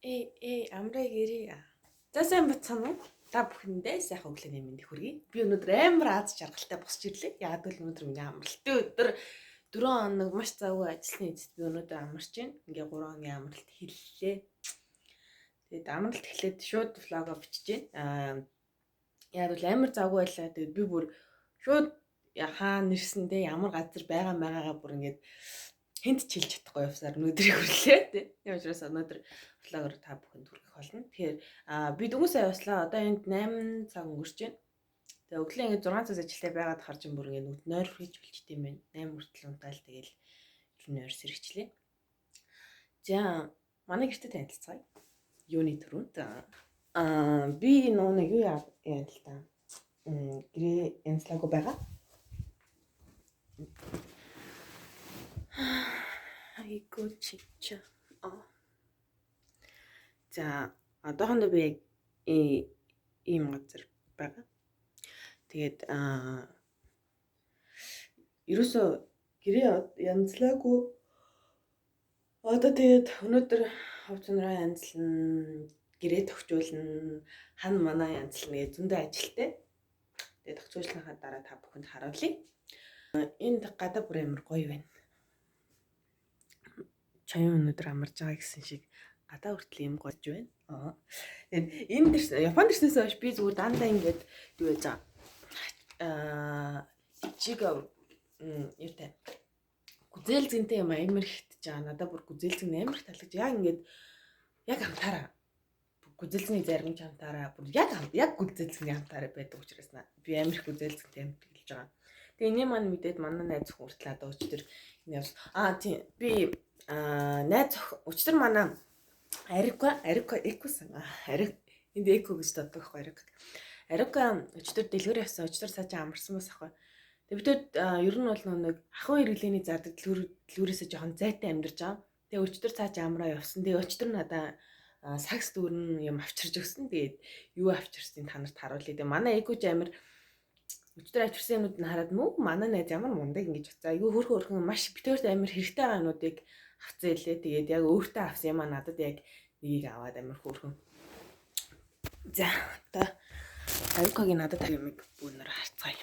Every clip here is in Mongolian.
Эй, эй, амраа гэрээ. За сайн бацхан уу? Та бүхэндээ сайхан өглөөний мэндийг хүргэе. Би өнөөдөр амар аз жаргалтай босч ирлээ. Яагаад гэвэл өнөөдөр миний амралтын өдөр 4 хоног маш завгүй ажилласны эцэст би өнөөдөр амарч байна. Ингээ 3 хоногийн амралт хэллээ. Тэгээд амралт эхлээд шууд влого бичиж байна. Яг бол амар завгүй байлаа. Тэгээд би бүр шууд хаана нэрсэн те ямар газар байгаа байгаагаа бүр ингээд хинт чилж чадахгүй явсаар өнөөдрийг хүрлээ тий. Тийм учраас өнөөдөр влогоор та бүхэнд хүргэх болно. Тэгэхээр би дөнгөж сая явслаа. Одоо энд 8 цаг өнгөрч байна. Тэгээ өглөө ингээд 6 цагаас ажилдаа байгаад харж ин бүр ингээд нүд нойр хийж болчт юм байна. 8 хүртэл унтаал тэгэл нойр сэрэгчлээ. За манай гэртээ танилцгаая. Юуны түрүүнд би нөө нэг юу яа л та. Гэрээ янзлаагүй байгаа. Айгуу чича. За одоохондоо би яг ийм газар байгаа. Тэгээд ерөөсөө гэрээ янзлаагүй. Одоо тэгээд өнөөдөр хувцас янзлна, гэрээ тохижуулна, хан манаа янзлна гэж зөндөө ажилтай. Тэгээд тохижуулсныхаа дараа та бүхэнд харуулъя. Энд гадаа бүр амар гоё байна. Чаян өнөөдөр амарж байгаа гэсэн шиг гадаа хүртэл ийм гоёж байна. Аа. Тэгээд энэ дэрс Японд ирснээс хойш би зүгээр дандаа ингээд юу яаж байгаа. Чиг юутай гүзээлзгэнтэй юм амар ихтэж байгаа. Надад бүр гүзээлзгэн амар их таалагдж. Яг ингээд яг амтаараа гүзээлзгэний зарим ч амтаараа бүр яг яг гүзээлзгэний амтаараа байдаг учраас би амар их гүзээлзгэнтэй амт гэлж байгаа. Тэгээ энэ маань мэдээд манай найз охин хүртэл одоо өчтөр энэ явс. Тийм би найз охин өчтөр манай Арика Арика Экосан Арик энд Эко гэж доддог байхгүй Арик. Арика өчтөр дэлгүүр явсан. Өчтөр цаашаа амарсан бас ахгүй. Тэгээ бид ер нь бол нэг ахуй хэрэглээний зардаг дэлгүүрээсээ жоохон зайтай амьдарч байгаа. Тэгээ өчтөр цаашаа амраа явсан. Тэгээ өчтөр надаа сакс дүүрэн юм авчирч өгсөн. Тэгээд юу авчирсныг та нарт харуулъя. Тэгээ манай Эко ч амар өчтөр авчирсан юмнууд нь хараад мөн манай найз ямар мундаг ингэж утсаа. Айгүй хөрхөн хөрхөн маш битүүрт амар хэрэгтэй байгаа юмнуудыг авцсан илээ. Тэгээд яг өөртөө авсан юм а надад яг нэгийг аваад амар хөөрхөн. За одоо Аюкагийн надад юмыг бүүнээр харцгаая.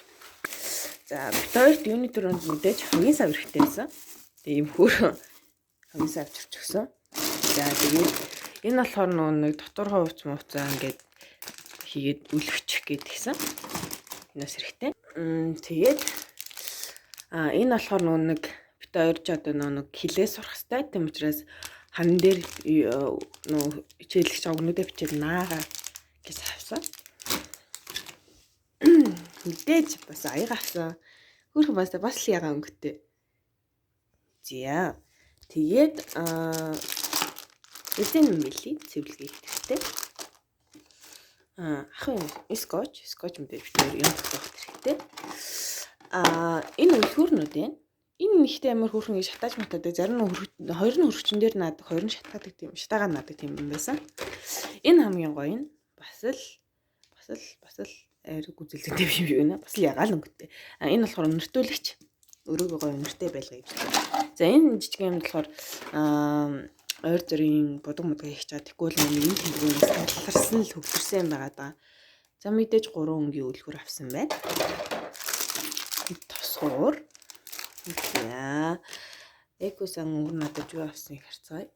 За бит хоёрт юуны түрүүнд мэдээж хогийн сав хэрэгтэй байсан. Тэгээ ийм хөөрхөн хогийн сав авчирч өгсөн. За тэгээд энэ болохоор нөгөө нэг дотоорхоо хувц мувцаа ингээд хийгээд үлгчих гэдгийгсэн. Энэ бас хэрэгтэй. Тэгээд энэ болохоор нөгөө нэг бит хоёр ч одоо нөгөө нэг хилээ сурах хэрэгтэй. Тийм учраас хан дээр нөгөө хичээлэгч огнуудаа бичээд наага гэж авсан. Мэдээж бас аяга авсан. Хөөрхөн бас бас л ягаан өнгөтэй. За. Тэгээд эзэн юм бэлий цэвэрлэгээ хэрэгтэй. Ах юм скотч, скотч мэдээж бид хоёр юм тогтоох хэрэгтэй. Энэ үлгүүрнүүд байна. Энэ нэгтэй амар хөөрхөн ингэ шатааж матаадаг. Зарим нь хоёр нь хөргөчн дээр наадаг, хоёр нь шатаадаг тийм, шатаагаа наадаг тийм юм байсан. Энэ хамгийн гоё нь бас л бас л бас л айр гүзэлзэнтэй биш юм шиг байна. Бас л ягаал өнгөтэй. Энэ болохоор өнөртүүлэгч өрөөгөө гоё өнөртэй байлгая гэж. За энэ жижиг юм болохоор ойр зөрийн будаг мудаг хийх чад. Тэгвэл нэг юм тэмдгүүнээс таларсан л хөвлөрсөн юм байгаа даа. За мэдээж 3 өнгийн үлгэр авсан байна. Тосгуур. За. Экосан өнгөр надад юу авсныг харцгаая.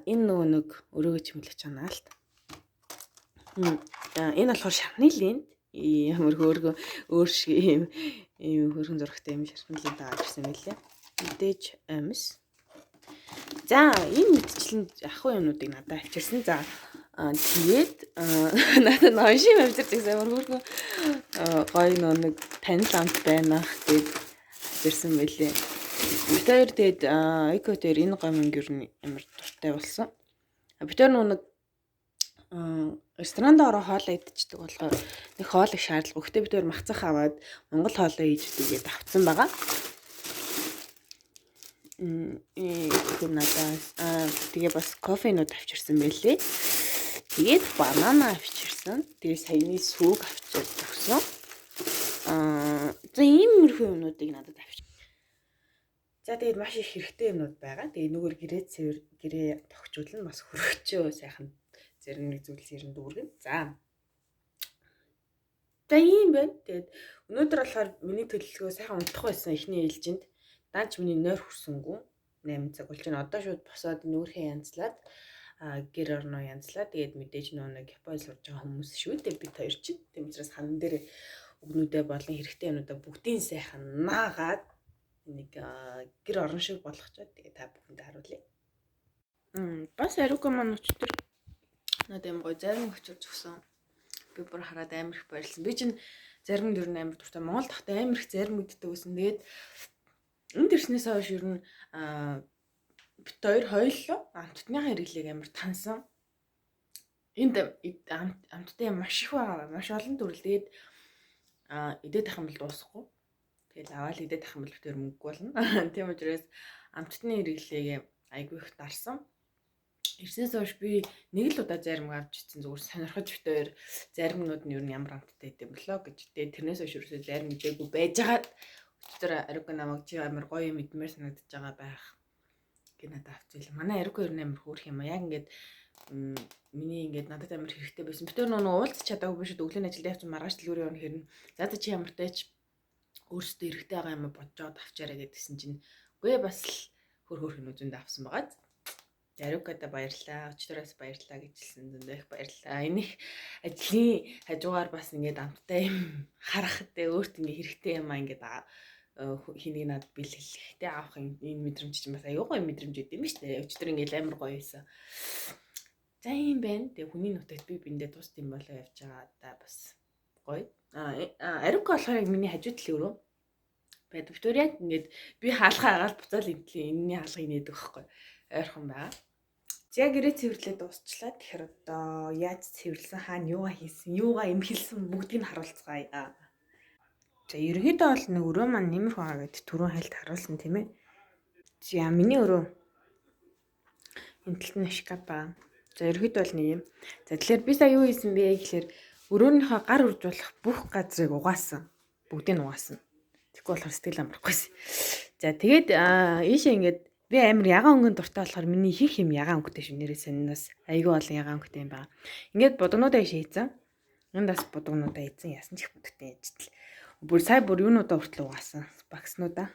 Энэ нөгөө нэг өрөөгөө чимлэх чанаалт. Энэ болохоор шарны лент. Ямар хөөргөн өөр шиг ийм ийм хөөрхөн зурагтай юм шарны лент аваад ирсэн байлээ. Мэдээж амьс. За энэ мэтчлэн ахгүй юмнуудыг надад авчирсан. За тэгээд надад ноёшин авчирч байсан амар хөөрхөн гоё нөө нэг танил амт байна гэд авчирсан байлээ. Бид хоёр тэгээд эко дээр энэ гомн ер нь амар дуртай болсон. Бид хоёр нөө нэг ресторанд ороо хоолоо идчихдэг болохоор нэг хоол их шаардлагагүй. Гэхдээ бид хоёр махцах аваад Монгол хоолоо хийж идэгээд авцсан байгаа. Энэ надаас тэгээ бас кофенууд авчирсан байлээ. Тэгээд банана авчирсан. Тэгээ саяны сүг авчирч өгсөн. За иймэрхүү юмнуудыг надад авчир. За тэгээд маш их хэрэгтэй юмнууд байгаа. Тэгээд нүгээр гэрээ цэвэр гэрээ тогтчулна бас хөрөгчөө сайхан зарим нэг зүйлс ерэн дүүргэн. За. За ийм байна. Тэгээд өнөөдөр болохоор миний төлөвлөгөө сайхан унтах байсан эхний ээлжинд. Даанч миний нойр хүрсэнгүү 8 цаг болж байна. Одоо шууд босоод нүүрхээ янзлаад гэр орноо янзлаа. Тэгээд мэдээж нөө нэг Японд сурж байгаа хүмүүс шүү дээ бид хоёр чинь. Тийм учраас ханан дээр үгнүүдээ болон хэрэгтэй юмнуудаа бүгдийг сайхан наагаад нэг гэр орон шиг болгочоод тэгээ та бүхэндээ харуулъя. Бас Арука маань өчтөр надад юм гоё зарим өчөр зөксөн. Би бүр хараад амар их баярлсан. Би чинь зарим дөрн амар дуртай. Монгол тахтай амар их зарим мэддэг байсан. Тэгээд энд ирснээс хойш ер нь бит хоёр хоёулаа амттныхаа хэрэглээг амар тансан. Энд амттай маш их байгаа. Маш олон төрөл. Тэгээд идээд ах юм бол дуусахгүй. Тэгэл аваад идээд ах юм бол битээр мөнгө болно. Тийм учраас амттны хэрэглээг айгүй их дарсан. Ирснээс хойш би нэг л удаа заримг авч ицсэн, зүгээр сонирхож бит хоёр заримнууд нь ер нь ямар амттай гэдэм болоо гэж. Тэгээд тэрнээс хойш ерөөсөө зарим мэдээгүй байжгаад өчтөр Арука намайг чи амар гоё юм идмээр санагдаж байгаа байх гэж надад авч ийлээ. Манай Арука ер нь амар хөөрх юм а. Яг ингээд миний ингээд надад амар хэрэгтэй байсан. Бит хоёр нөгөө уулзч чадаагүй биш өглөөний ажилд явсан, маргааш дэлгүүрээ явна хэрнэ. За за чи ямартай ч өөрсдөө хэрэгтэй байгаа юм боджоод авчаарай гэдгсэн чинь үгүй бас л хөр хөр хин үзэнд авсан байгаа. Ариукада баярлаа. Өчтөрөөс баярлаа гэж хэлсэн. Зөндөө их баярлаа. Энэ их ажлын хажуугаар бас ингээд амттай юм харах те өөрт ингээд хэрэгтэй юм аа ингээд хэнийг надад бэлгэлэх те авах энэ мэдрэмж чинь бас аюу гоё мэдрэмж өгд юм шүү дээ. Өчтөр ингээд амар гоё байсан. За ийм байна. Тэгээ хүний нутагт би биндээ тус тийм болоо явж байгаа да бас гоё. Ариука болохоор яг миний хажуу талын өрөө байдаг. Битүүр яг ингээд би хаалгаа агаал буцаал энтлийн энэний хаалгыг нээдэг байхгүй. Ойрхон байгаа. За гэрээ цэвэрлээ дуусчлаа. Тэгэхээр одоо яаж цэвэрлсэн, хаана юугаа хийсэн, юугаа эмхэлсэн бүгдийг нь харуулцгаая. За ерөнхийдөө бол нэг өрөө маань нэмэрх байгаа гэд түрүүн хайлт харуулсан тийм ээ. За миний өрөө энэ талд нь шкаф байгаа. За ерөнхийдөө бол нэг юм. За тэгэхээр би сая юу хийсэн бэ гэхээр өрөөнийхөө гар үрж болох бүх газрыг угаасан. Бүгдийг нь угаасан. Тэгэхгүй болохоор сэтгэл амрахгүйсэн. За тэгээд ийшээ ингээд би амар ягаан өнгөнд дуртай болохоор миний их юм ягаан өнгөтэй шүү нэрээ сонноос. Айгүй олон ягаан өнгөтэй юм байна. Ингээд будгнуудаа шийдсэн. Энд бас будгнуудаа ийдсэн. Ясан ч их будагтай яжтал. Бүр сая бүр юунуудаа хүртэл угаасан. Багснуудаа.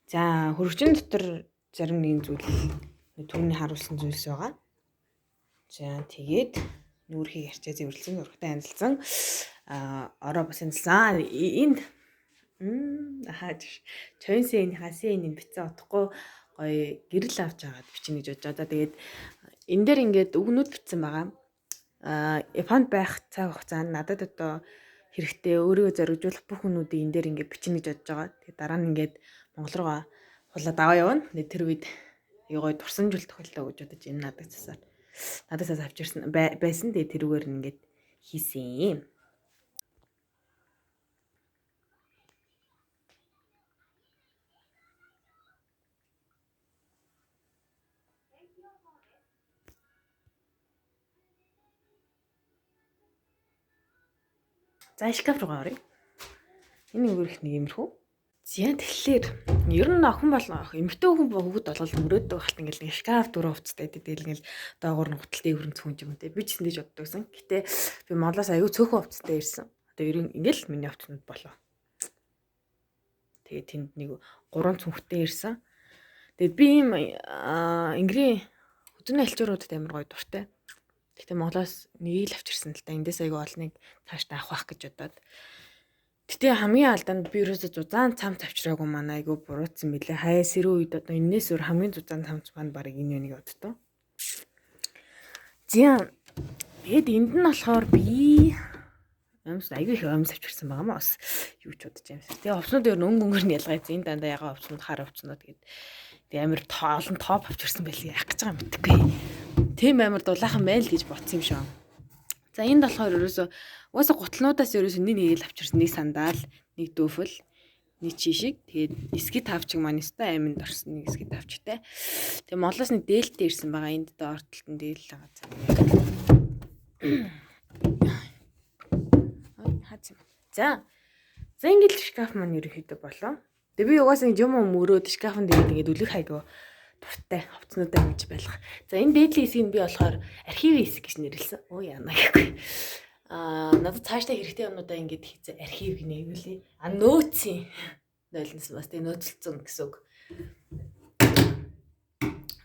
За хөргөчн дотор зарим нэгэн зүйл түүний харуулсан зүйлс байгаа. За тэгээд нүүрхийг арчаа зэвэрлсэн, зурагтай янзалсан. Ороо бас янзалсан. Энд Чойнсэний хасэний бицэн утахгүй гоё гэрэл авч агаад бичнэ гэж бодож байгаа. Тэгээд энэ дээр ингээд үгнүүд бичсэн байгаа. Японд байх цаг хугацаанд надад одоо хэрэгтэй өөрийгөө зоригжуулах бүх хүмүүдийг энэ дээр ингээд бичнэ гэж бодож байгаа. Тэгээд дараа нь ингээд Монгол руугаа хулаад аваа явна. Тэгээд тэр үед гоё дурсамжил тохиолдоо гэж бодож энэ надад цасаар. Надад цаас авч ирсэн байсан. Тэгээд тэрүүгээр нь ингээд хийсэн. За шкаф руугаа оръё. Энэ өөр их нэг юмрхүү. За тэгэхээр ер нь охин бол эмэгтэй хүн хүүхэд болгол мөрөөддөг халт ингээл нэг шкаф дөрөв хувцастай байдаг. Тэгэл ингээл доогуур нь гутал дээгүүр нь цүнж юм те. Би ч гэсэн дэж боддогсан. Гэтэ би Монголоос аюу цөөхөн хувцастай ирсэн. Одоо ер нь ингээл миний хувцснууд болоо. Тэгээд тэнд нэг 3 цүнхтэй ирсэн. Тэгээд би ийм энгэрийн хөзөрний альчууруудад амар гоё дуртай. Гэтэ Монголоос нэгийг л авчирсан л да. Эндээс айгүй олныг цаашдаа авах байх гэж бодоод. Гэтэ хамгийн алдаанд би ерөөсөө зузаан цамц авчираагүй манай айгүй буруутсан мөлий. Хаяа сэрүү үед одоо энэс өөр хамгийн зузаан цамц маань барыг энэ нэг боддоо. За тэгэд энд нь болохоор би өмс айгүй их өмс авчирсан байгаа маа бас юу ч бодож юм. Тэгээ овснууд ер нь өнгө өнгөр нь ялгаа. Энэ дандаа ягаан овснууд хар овснууд гээд тэгээ амар олон топ авчирсан байлээ. Яах гэж байгаа юм мэдэхгүй. Тийм амар дулаахан байл гэж бодсон юм шиг. За энд болохоор ерөөсөө угаасаа гутлнуудаас ерөөсөө нэг нэг л авчирсан. Нэг сандал, нэг дөөфөл, нэг чишиг. Тэгээд эски тавчиг маань өстой аминд орсон нэг эски тавчтай. Тэгээд Монголоос нэг дээлтэй ирсэн байгаа. Энд доор талд нь дээл байгаа. Хаац юм. За. За ингээд шкаф маань ерөнхийдөө болоо. Тэгээ би угаасаа ингэ юм мөрөөд шкафанд ингээд ингээд үлэх хайгуу дуртай хувцснуудаа ингэж байлгах. За энэ дээдлийн хэсгийг би болохоор архивын хэсэг гэж нэрлэсэн. Оо яана гэхгүй. Аа надад цаашдаа хэрэгтэй юмнуудаа ингээд хийцээ архив гинэ юу лээ. А нөөцийн нойлноос бас тэгээ нөөцлөцсөн гэсэн үг.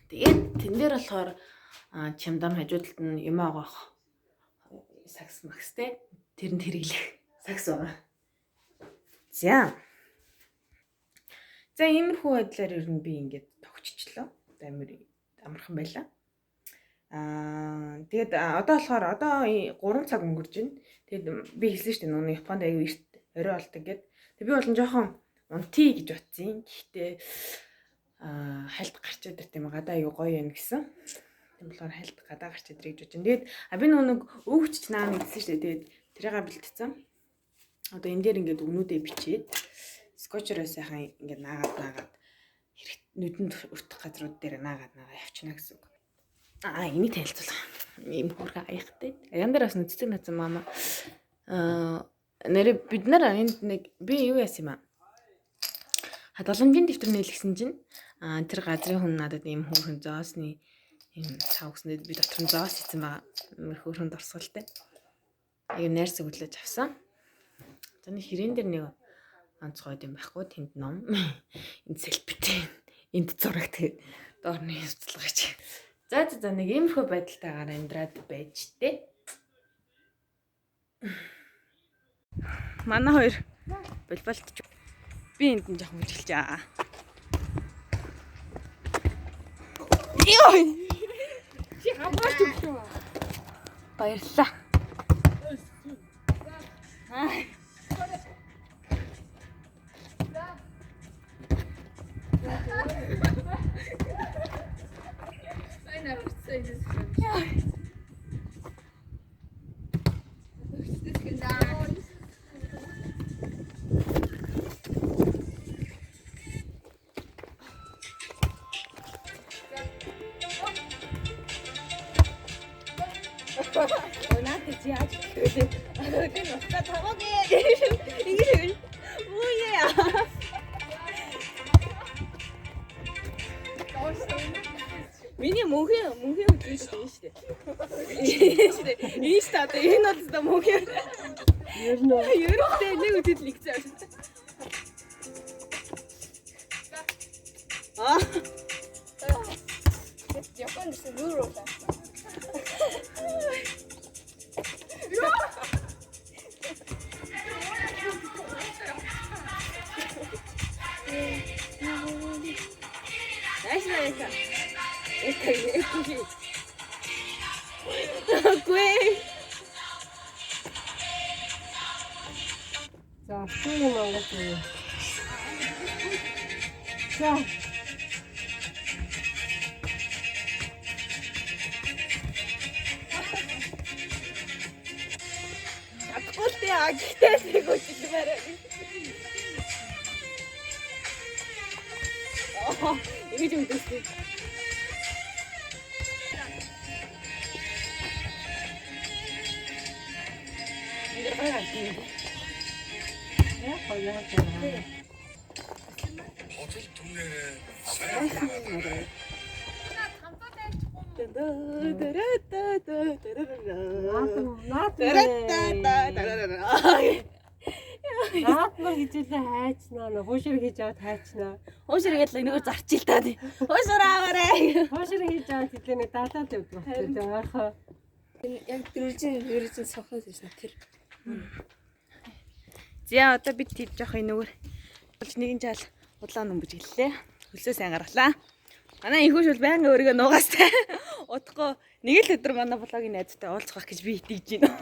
Тэгээд тэн дээр болохоор чимдам хажуу талд нь юм агаах сакс макстэй тэрэнд хэрэглэх сакс байгаа. За. За иймэрхүү байдлаар ер нь би ингээд тогтчихлоо. Амар амархан байлаа. Тэгээд одоо болохоор одоо 3 цаг өнгөрж байна. Тэгээд би хэлсэн шүү дээ нүг Японд аюу эрт орой болдог гэд. Тэгээд би болон жоохон унтъя гэж бодсон. Гэхдээ хальт гарч идэх тийм гадаа аюу гоё юм гэсэн. Тийм болохоор хальт гадаа гарч идэх гэж бодсон. Тэгээд би нэг өвч наан гэсэн шүү дээ. Тэгээд тэрийг бэлтцсэн. Одоо энэ дээр ингээд өгнүүдээ бичээд скотчероо сайхан ингээд наагаад хэрэг нүдэнд өртөх газрууд дээр наагаад явчихна гэсэн үг. Аа энийг танилцуулах. Ийм хөөрхөн аяхтай. Аян дээр бас нүцгэн нацсан мама. Нэрээ бид нар энд нэг би юу яасан юм аа? Хадгаламжийн дэвтэр нээлгсэн чинь тэр газрын хүн надад ийм хөөрхөн зоосны ийм тав гэснээр би дотор нь зоос хийсэн байгаа. Амар хөөрхөн дурсгалтай. Аяг найрсаг хөдлөж авсан. За нэг хэрээн дээр нэг онцгой юм байхгүй тэнд ном. Энд селфитэй. Энд зураг тэгээ доор нь явцлагч. За за за нэг иймэрхүү байдалтайгаар амьдраад байж тээ. Манай хоёр болболтч би энд нь жоохон хүчилж аа. Йой. Чи хамгаач өгсөн. Баярлалаа. I never say this. Надад чи яаж хэлээ? Тэр нутгаа таваагүй. Ингэж үе. Миний мөнхийн хөдлөн шүү дээ. Энэ шүү дээ. Энэ шүү дээ. Одоо энэ бол зөв мөнхийн. Ер нь Ер нь нэг үдэд л ихсэн. Аа. Японд гэсэн юу руу. Найс найс. Этэй этэй. Үгүй. За, юм Монгол юм. За. Чадахгүй л дээ. А гэхдээ л нэг үжилмээр байна. Аа, ингэж үдээсэн. Энд гоё гал. Яг гоё юм. Хотол түнээрээ Наадмар хичээлээ хайчнаа, хуушир хийж аваад хайчнаа. Хуушир гэж энэгээр зарчил та тий. Хуушир аваарай. Хуушир хийж аваад хэлээ нэг далаад явдаг байна. Тэгээ ойрхоо. Яг дөрвөлжин сохноос ирсэн тэр. За одоо бид тэд жоох энэгээр болж нэгэн жаал удлаа нүмбэж гэллээ. Хөлсөө сайн гаргалаа. Манай инхүүш бол байнга өөрийгөө нуугаастай. Удахгүй нэг л өдөр манай блогийн найзтай уулзах гэж би итгэж байна.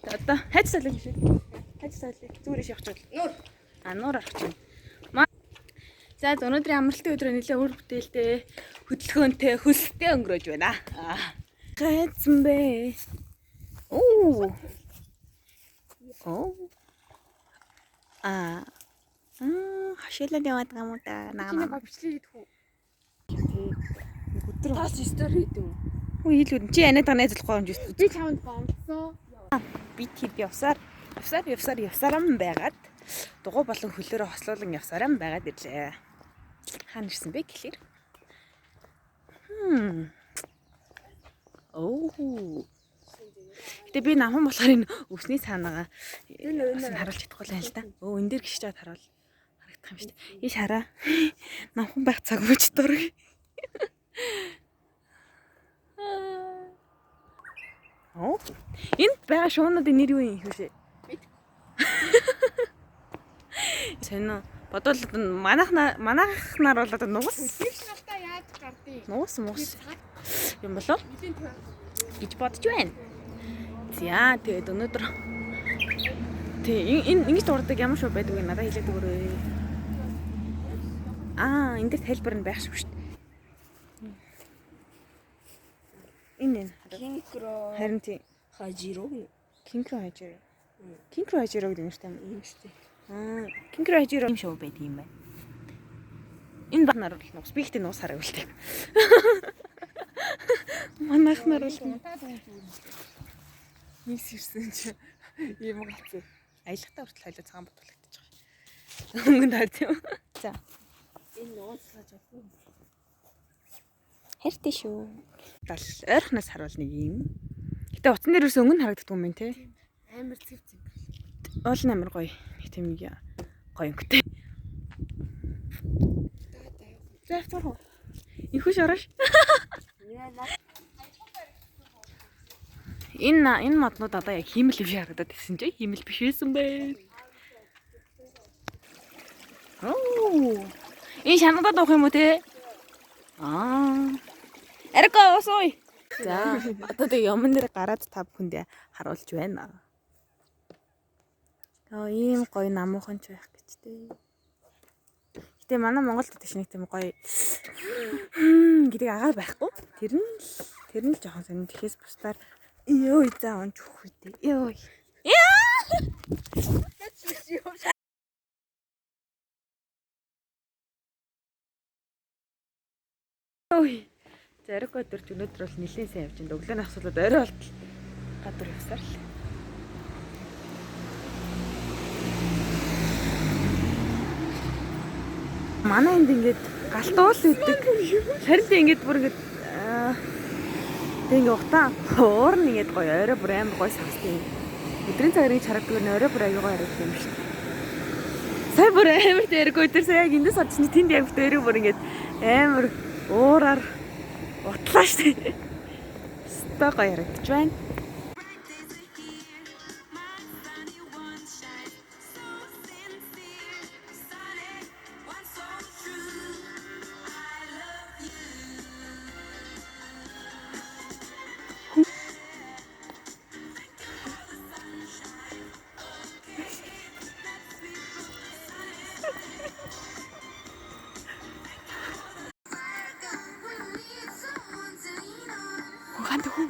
Одоо хайц салыг биш. Хайц салыг зүгээр иш явах чул. Нуур. А нуур орох чинь. За өнөөдрийн амралтын өдрөө нэлээ үр бүтээлтэй, хөдөлгөөнтэй, хөлстэй өнгөрөөж байна. Гайцсан бэ. Оо. Оо. Аа. Хашаалаад яваад байгаа юм уу та? Наа. Бичлэг хийх үү? Өдөр тас стори хийх юм. Хүү хийлгүүд. Чи анаад байгаа найзлахгүй юм жи. Би чамд бомбсон. Би тэд явсаар байгаад Дугуй болон хөлөөрөө хослуулан явсараа байгаад ирлээ. Хаана ирсэн бэ гэхлээр. Оо. Гэтэ би намхан болохоор энэ өвсний цаанаага бас нь харуулж чадахгүй л юм л да. Өө энэ дээр гიშж чад харуул харагдах юм шүү дээ. Иш хараа. Намхан байх цаг мөч дург. Оо. Энд байгаа шуунуудын нэр юу юм хөвшөө? Сонио. Бодвол манайх нар бол одоо нугас. Надаа яаж гардыг? Нугас мугас юм болов гэж бодож байна. За тэгээд өнөөдөр тий энэ ингэж дурдаг ямар шоу байдаг вэ? Надад хэлээд өгөөрэй. Аа, энэ дээр тайлбар нь байх шүү дээ. Энэ энэ. Кинкро Харин тий. хажиро Кинкро хажиро. Кинкро хажиро гэдэг юм шүү дээ. юм шүү дээ. Аа, Кинкро хажиро юм шоу байдаг юм байна. Энэ баг нар бол нугас. Би ихтэй нугас хараг үлдэг. Манайх нар бол Мис ирсэн чи ийм галзуу. Аялахтаа хүртэл хоёлоо цагаан ботуулагдчих байгаа. Өнгөнд хард юм. За. Энэ нууцлаж болно. Хайртай шүү. Дал ойрхоноос харуул нэг юм. Гэтэ утсан дээр юусэн өнгө нь харагддгүй юм байна те. Амар цэв цэв. Уул нь амар гоё. Нэг тийм нэг гоё өнгөтэй. За явцгаар хуу. Ихүш орош. Энэ моднууд одоо яг хиймэл биш харагдаад ирсэн чи хиймэл биш байсан бэ. Оо. Энэ шанадад уух юм уу те? Аа. Эрэко усуй. За, одоо тэг юмн дээр гараад та бүхэндээ харуулж байна. Аа, ийм гоё намуухан ч байх гэж те. Гэтэ манай Монголд тийш нэг тийм гоё гэдэг агаар байхгүй. Тэр нь л жоохон сонин. Тэгэхээс бусдаар ёо за онч өгөх үү. Ёо. Ой. Зариг өдөр ч өнөөдөр бол нэлээд сайн явж байна. Өглөө нь асуулаад орой болтол гадуур явсаар л. Манай энд ингээд галтуул идэг. Харин тэ ингээд бүр ингээд тэг ингээд утаа уур нь ингээд гоё орой бүр амар гоё савстай юм. Өдрийн цагаар ингэж харагддаг нь орой бүр аюу гоё харагддаг юм шүү дээ. Сая бүр амар тэрэг өдөр сая яг эндээс очсон чинь тэнд яг дээрээ бүр ингээд амар уураар утлаа шүү дээ. Өстой гоё харагдаж байна. Ханд хүн.